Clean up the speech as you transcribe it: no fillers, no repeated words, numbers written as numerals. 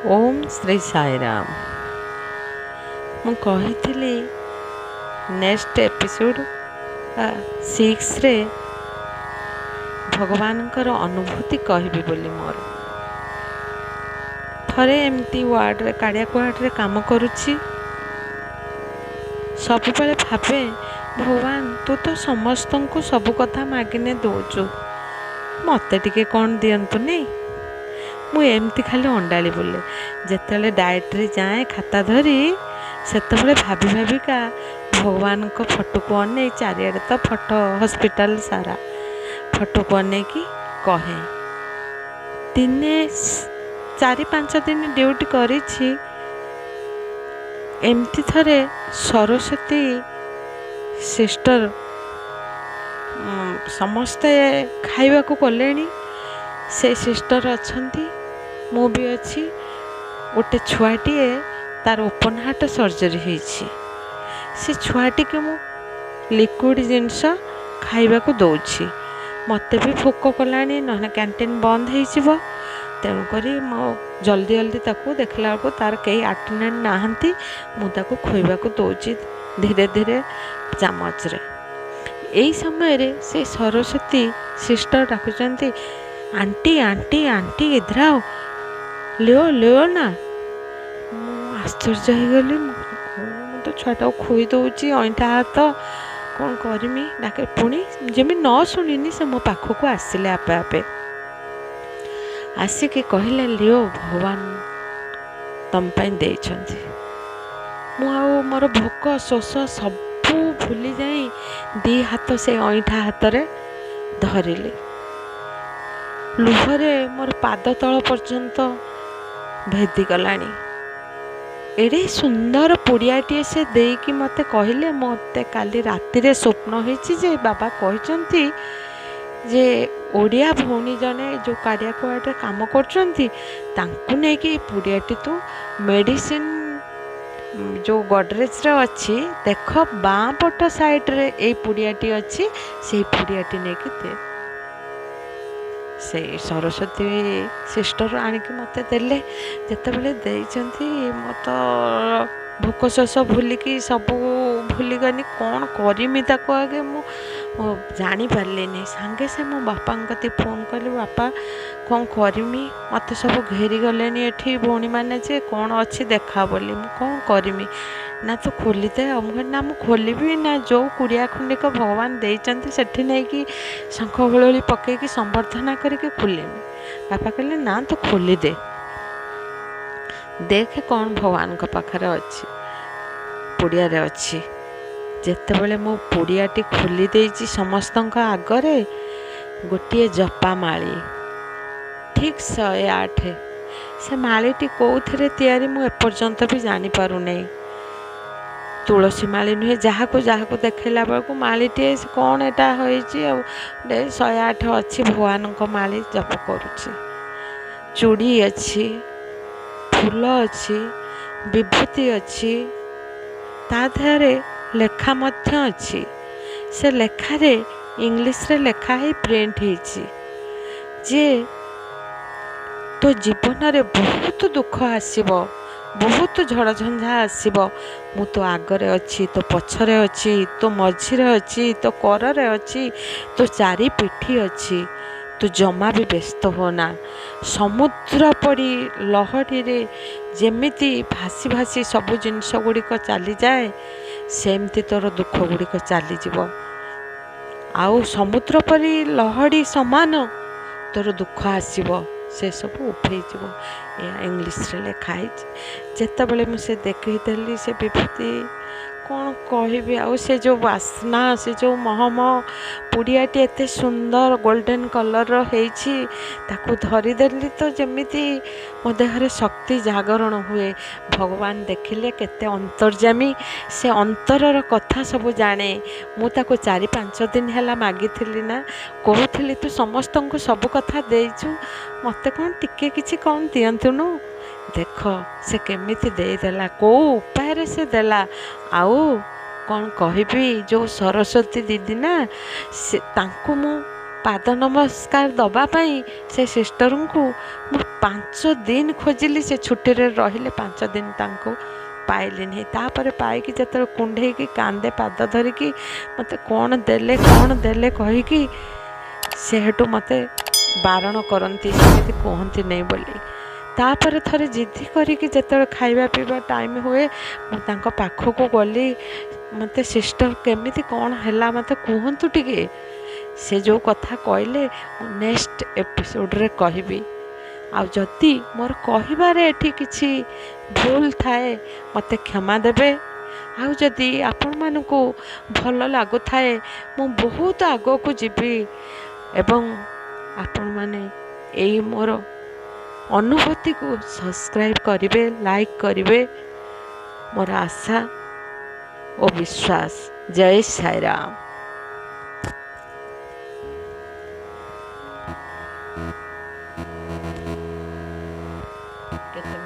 ଓମ୍ ଶ୍ରୀ ସାଇରାମ। ମୁଁ କହିଥିଲି next episode 6ରେ ଭଗବାନଙ୍କର ଅନୁଭୂତି କହିବି ବୋଲି। ମୋର ଥରେ ଏମିତି ୱାର୍ଡ଼ରେ, କାର୍ଡ଼ିଆକ୍ ୱାର୍ଡ଼ରେ କାମ କରୁଛି। ସବୁବେଳେ ଭାବେ, ଭଗବାନ, ତୁ ତ ସମସ୍ତଙ୍କୁ ସବୁ କଥା ମାଗିନେ ଦେଉଛୁ, ମୋତେ ଟିକେ କ'ଣ ଦିଅନ୍ତୁନି। ମୁଁ ଏମିତି ଖାଲି ଅଣ୍ଡାଳି ବୁଲେ। ଯେତେବେଳେ ଡାଏଟ୍ରେ ଯାଏଁ ଖାତା ଧରି, ସେତେବେଳେ ଭାବି ଭାବିକା ଭଗବାନଙ୍କ ଫଟୋକୁ ଅନେଇ, ଚାରିଆଡ଼େ ତ ଫଟୋ ହସ୍ପିଟାଲ ସାରା, ଫଟୋକୁ ଅନେଇକି କହେ। ଦିନେ 4-5 ଦିନ ଡ୍ୟୁଟି କରିଛି ଏମିତି। ଥରେ ସରସ୍ୱତୀ ସିଷ୍ଟର, ସମସ୍ତେ ଖାଇବାକୁ କଲେଣି, ସେ ସିଷ୍ଟର ଅଛନ୍ତି, ମୁଁ ବି ଅଛି। ଗୋଟେ ଛୁଆଟିଏ, ତାର ଓପନ୍ ହାର୍ଟ ସର୍ଜରୀ ହେଇଛି। ସେ ଛୁଆଟିକୁ ମୁଁ ଲିକ୍ୱିଡ଼ ଜିନିଷ ଖାଇବାକୁ ଦେଉଛି। ମୋତେ ବି ଭୋକ କଲାଣି, ନହେଲେ କ୍ୟାଣ୍ଟିନ୍ ବନ୍ଦ ହେଇଯିବ। ତେଣୁକରି ମୁଁ ଜଲ୍ଦି ଜଲ୍ଦି ତାକୁ ଦେଖିଲା ବେଳକୁ ତାର କେହି ଆଟେଣ୍ଡାଣ୍ଟ ନାହାନ୍ତି। ମୁଁ ତାକୁ ଖୋଇବାକୁ ଦେଉଛି ଧୀରେ ଧୀରେ ଚାମଚରେ। ଏଇ ସମୟରେ ସେ ସରସ୍ୱତୀ ସିଷ୍ଟର ଡାକୁଛନ୍ତି, "ଆଣ୍ଟି, ଆଣ୍ଟି, ଆଣ୍ଟି, इधर आओ, ଲିଓ ଲିଓ ନା।" ମୁଁ ଆଶ୍ଚର୍ଯ୍ୟ ହେଇଗଲି। ମୁଁ ମୁଁ ତ ଛୁଆଟାକୁ ଖୋଇ ଦେଉଛି, ଅଇଁଠା ହାତ, କ'ଣ କରିମି? ଡାକେ ପୁଣି, ଯେମିତି ନ ଶୁଣିନି। ସେ ମୋ ପାଖକୁ ଆସିଲେ ଆପେ ଆପେ। ଆସିକି କହିଲେ, "ଲିଓ, ଭଗବାନ ତମ ପାଇଁ ଦେଇଛନ୍ତି।" ମୁଁ ଆଉ ମୋର ଭୋକ ଶୋଷ ସବୁ ଭୁଲି ଯାଇ ଦି ହାତ ସେ ଅଇଁଠା ହାତରେ ଧରିଲି। ଲୁହରେ ମୋର ପାଦ ତଳ ପର୍ଯ୍ୟନ୍ତ ଭେଦିଗଲାଣି। ଏଡ଼େ ସୁନ୍ଦର ପୁଡ଼ିଆଟିଏ ସେ ଦେଇକି ମୋତେ କହିଲେ, "ମୋତେ କାଲି ରାତିରେ ସ୍ୱପ୍ନ ହେଇଛି ଯେ ବାବା କହିଛନ୍ତି ଯେ ଓଡ଼ିଆ ଭଉଣୀ ଜଣେ ଯେଉଁ କାର୍ଡ଼ିଆକ୍ ୱାର୍ଡ଼ରେ କାମ କରୁଛନ୍ତି, ତାଙ୍କୁ ନେଇକି ଏ ପୁଡ଼ିଆଟି ତୁ ମେଡ଼ିସିନ ଯେଉଁ ଗଡ଼ରେଜରେ ଅଛି ଦେଖ, ବାଁ ପଟ ସାଇଡ଼ରେ ଏଇ ପୁଡ଼ିଆଟି ଅଛି, ସେଇ ପୁଡ଼ିଆଟି ନେଇକି ଦେ।" ସେଇ ସରସ୍ୱତୀ ସିଷ୍ଟର ଆଣିକି ମୋତେ ଦେଲେ। ଯେତେବେଳେ ଦେଇଛନ୍ତି, ମୁଁ ତ ଭୋକ ଶୋଷ ଭୁଲିକି ସବୁ ଭୁଲିଗଲି। କ'ଣ କରିମି ତାକୁ ଆଗେ ମୁଁ ଜାଣିପାରିଲିନି। ସାଙ୍ଗେ ସାଙ୍ଗେ ମୋ ବାପାଙ୍କ କତିକି ଫୋନ୍ କଲି, "ବାପା, କ'ଣ କରିମି? ମୋତେ ସବୁ ଘେରିଗଲେଣି ଏଠି ଭଉଣୀମାନେ ଯେ କ'ଣ ଅଛି ଦେଖା ବୋଲି। ମୁଁ କ'ଣ କରିମି?" "ନା, ତୁ ଖୋଲିଦେ।" ଆଉ ମୁଁ କହିଲି, "ନା, ମୁଁ ଖୋଲିବି ନା। ଯେଉଁ କୁଡ଼ିଆ ଖଣ୍ଡିକ ଭଗବାନ ଦେଇଛନ୍ତି, ସେଠି ନେଇକି ଶଙ୍ଖ ହୁଳହୁଳି ପକେଇକି ସମ୍ବର୍ଦ୍ଧନା କରିକି ଖୋଲିମି।" ବାପା କହିଲେ, "ନା, ତୁ ଖୋଲିଦେ, ଦେଖେ କ'ଣ ଭଗବାନଙ୍କ ପାଖରେ ଅଛି, ପୁଡ଼ିଆରେ ଅଛି।" ଯେତେବେଳେ ମୁଁ ପୁଡ଼ିଆଟି ଖୋଲି ଦେଇଛି ସମସ୍ତଙ୍କ ଆଗରେ, ଗୋଟିଏ ଜପା ମାଳି, ଠିକ୍ 108। ସେ ମାଳିଟି କେଉଁଥିରେ ତିଆରି ମୁଁ ଏପର୍ଯ୍ୟନ୍ତ ବି ଜାଣିପାରୁନାହିଁ। ତୁଳସୀ ମାଳି ନୁହେଁ। ଯାହାକୁ ଯାହାକୁ ଦେଖେଇଲା ବେଳକୁ, ମାଳିଟିଏ କ'ଣ ଏଇଟା ହେଇଛି ଆଉ ଗୋଟେ 108 ଅଛି, ଭଗବାନଙ୍କ ମାଳି, ଜପ କରୁଛି। ଚୁଡ଼ି ଅଛି, ଫୁଲ ଅଛି, ବିଭୂତି ଅଛି, ତା ଦେହରେ ଲେଖା ମଧ୍ୟ ଅଛି। ସେ ଲେଖାରେ ଇଂଲିଶରେ ଲେଖା ହେଇ ପ୍ରିଣ୍ଟ ହେଇଛି ଯେ ତୋ ଜୀବନରେ ବହୁତ ଦୁଃଖ ଆସିବ, ବହୁତ ଝଡ଼ଝଞ୍ଝା ଆସିବ, ମୁଁ ତୋ ଆଗରେ ଅଛି, ତୋ ପଛରେ ଅଛି, ତୋ ମଝିରେ ଅଛି, ତୋ କରରେ ଅଛି, ତୋ ଚାରି ପିଠି ଅଛି। ତୁ ଜମା ବି ବ୍ୟସ୍ତ ହୁଅନା। ସମୁଦ୍ର ପରି ଲହଡ଼ିରେ ଯେମିତି ଭାସି ଭାସି ସବୁ ଜିନିଷ ଗୁଡ଼ିକ ଚାଲିଯାଏ, ସେମିତି ତୋର ଦୁଃଖ ଗୁଡ଼ିକ ଚାଲିଯିବ। ଆଉ ସମୁଦ୍ର ପରି ଲହଡ଼ି ସମାନ ତୋର ଦୁଃଖ ଆସିବ, ସେସବୁ ଉଭେଇଯିବ। ଏହା ଇଂଲିଶରେ ଲେଖା ହେଇଛି। ଯେତେବେଳେ ମୁଁ ସେ ଦେଖିଦେଲି ସେ ବିଭୂତି, କ'ଣ କହିବି ଆଉ, ସେ ଯେଉଁ ବାସ୍ନା, ସେ ଯେଉଁ ମହମ, ପୁଡ଼ିଆଟି ଏତେ ସୁନ୍ଦର ଗୋଲ୍ଡେନ୍ କଲର୍ର ହେଇଛି। ତାକୁ ଧରିଦେଲି ତ ଯେମିତି ମୋ ଦେହରେ ଶକ୍ତି ଜାଗରଣ ହୁଏ। ଭଗବାନ ଦେଖିଲେ କେତେ ଅନ୍ତର୍ଯାମୀ, ସେ ଅନ୍ତରର କଥା ସବୁ ଜାଣେ। ମୁଁ ତାକୁ 4-5 ଦିନ ହେଲା ମାଗିଥିଲି ନା, କହୁଥିଲି, "ତୁ ସମସ୍ତଙ୍କୁ ସବୁ କଥା ଦେଇଛୁ, ମୋତେ କ'ଣ ଟିକେ କିଛି କ'ଣ ଦିଅନ୍ତୁନୁ।" ଦେଖ ସେ କେମିତି ଦେଇଦେଲା, କେଉଁ ଉପାୟରେ ସେ ଦେଲା। ଆଉ କ'ଣ କହିବି, ଯେଉଁ ସରସ୍ୱତୀ ଦିଦି ନା, ସେ ତାଙ୍କୁ ମୁଁ ପାଦ ନମସ୍କାର ଦେବା ପାଇଁ ସେ ସିଷ୍ଟରଙ୍କୁ ମୁଁ 5 ଦିନ ଖୋଜିଲି। ସେ ଛୁଟିରେ ରହିଲେ 5 ଦିନ, ତାଙ୍କୁ ପାଇଲିନି। ତାପରେ ପାଇକି ଯେତେବେଳେ କୁଣ୍ଢେଇକି କାନ୍ଦେ ପାଦ ଧରିକି, ମୋତେ କ'ଣ ଦେଲେ, କ'ଣ ଦେଲେ କହିକି, ସେ ହେଠୁ ମୋତେ ବାରଣ କରନ୍ତି, ସେମିତି କୁହନ୍ତି ନାହିଁ ବୋଲି। ତାପରେ ଥରେ ଜିଦ୍ଦି କରିକି ଯେତେବେଳେ ଖାଇବା ପିଇବା ଟାଇମ୍ ହୁଏ, ମୁଁ ତାଙ୍କ ପାଖକୁ ଗଲି। ମୋତେ ସିଷ୍ଟର, କେମିତି କ'ଣ ହେଲା ମୋତେ କୁହନ୍ତୁ ଟିକେ। ସେ ଯେଉଁ କଥା କହିଲେ, ମୁଁ ନେକ୍ସଟ ଏପିସୋଡ଼ରେ କହିବି। ଆଉ ଯଦି ମୋର କହିବାରେ ଏଠି କିଛି ଭୁଲ ଥାଏ, ମୋତେ କ୍ଷମା ଦେବେ। ଆଉ ଯଦି ଆପଣମାନଙ୍କୁ ଭଲ ଲାଗୁଥାଏ, ମୁଁ ବହୁତ ଆଗକୁ ଯିବି ଏବଂ ଆପଣମାନେ ଏଇ ମୋର ଅନୁଭୂତିକୁ ସବସ୍କ୍ରାଇବ୍ କରିବେ, ଲାଇକ୍ କରିବେ, ମୋର ଆଶା ଓ ବିଶ୍ୱାସ। ଜୟ ସାଇରାମ। କେତେ